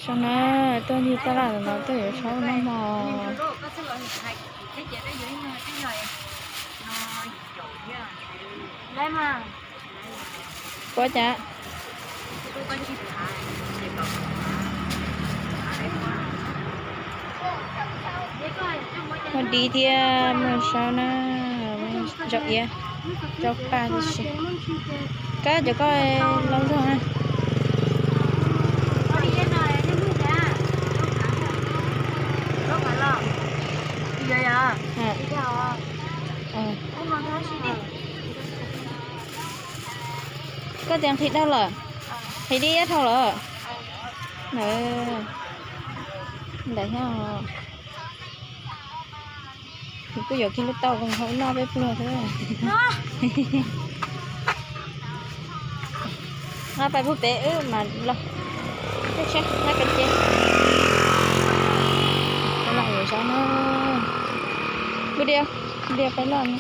Tau na, tuaj ncig taj laj no tuaj yuav zaub noj mog. Puab cas? Muaj dib thiab muaj zaub na, zaub iab, zaub paj tib si. Kab cov koj laus zog na. Koj tias nqhis dhau lawm, nqhis dib iab dhau lawm. Ntawd thiab. Kuv kuj yuav kiag lub tau zoo hauv noj peb pluag xwb. Nqa pais pub pem wb mas los. Seb seb nqa pais ces. Tab laj yuav zaub no. Lub diav, lub diav peb loj no.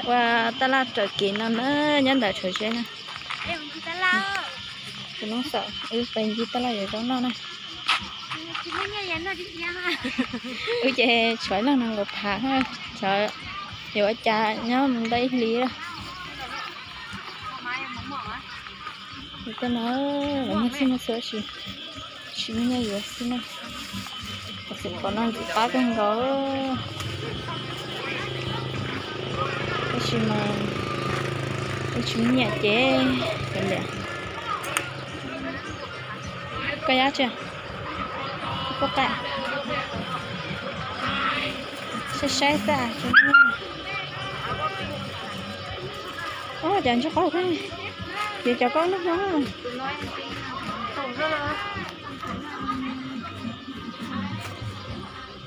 Ua taj laj raws kev no na, nyob ntawm tshawv zeb na. Tus noob xaum wb pais ncig taj laj yuav zaub noj na. Wb ces tshuav ib leeg nees nkaum phav, tshuav yuav ua cas nyob mus ntau ib hlis lawm. Tej no muaj txhij muaj txhua sis, tsis muaj nyiaj yuav xwb na. Xwm qhov no ntxim qab kawg nkaus. Tab sis mas wb tsis muaj nyiaj ces kav liam. Koj yab tsi? Koj qaij. Saib saib xwb. Ua cas ntsuj qaub, yuav cov qaub noj hmo.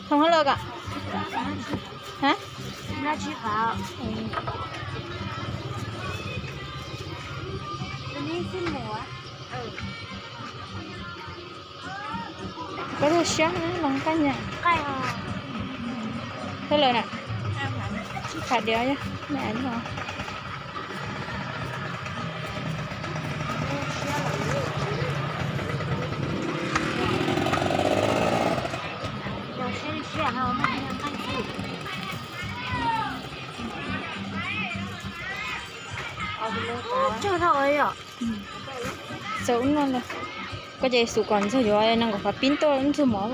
Thoom hab lawm kom. Ha? Koj siab los nqaij nyam. Thawj lawm na. Tham diav. Txaus ub no lawm. Koj ces xum kom ntxuag yuav nees nkaum phav pib tuaj ntxuag mov.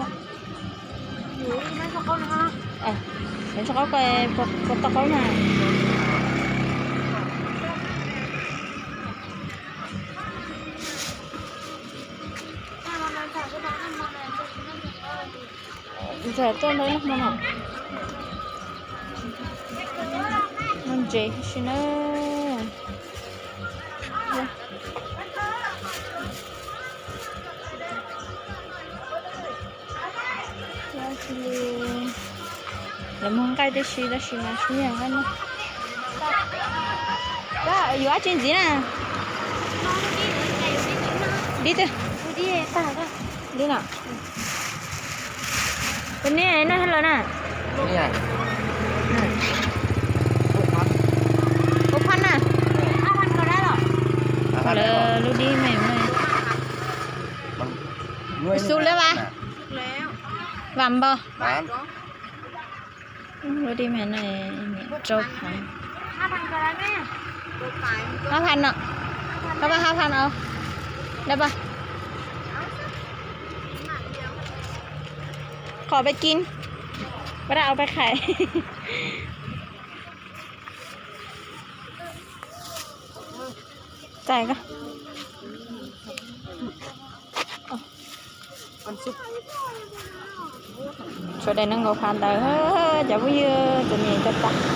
Ntsuag qaub koj, puas tau qaub na? Ntxuag tuaj ntau ib hmo no. Noj ntses tib si na. Lawv muag nqaij tib si tab sis mas tsis muaj nqaij noj. Yuav dab tsi ntxiv na? Dib twg? Dib no. Tus niag no hab lawm na. Puas phaj na? Lawv lub dib me me. Xub lab vas? Vam npog. Lub dib me no rau phav. Hab phav no. Koj vaj hab phav no. Dab pab. Qhov peb kib. Pab dab au peb qhais. Txais koj. Tshuav daim nees nkaum phav ntawd, cov phooj ywg, tus niam cov tas.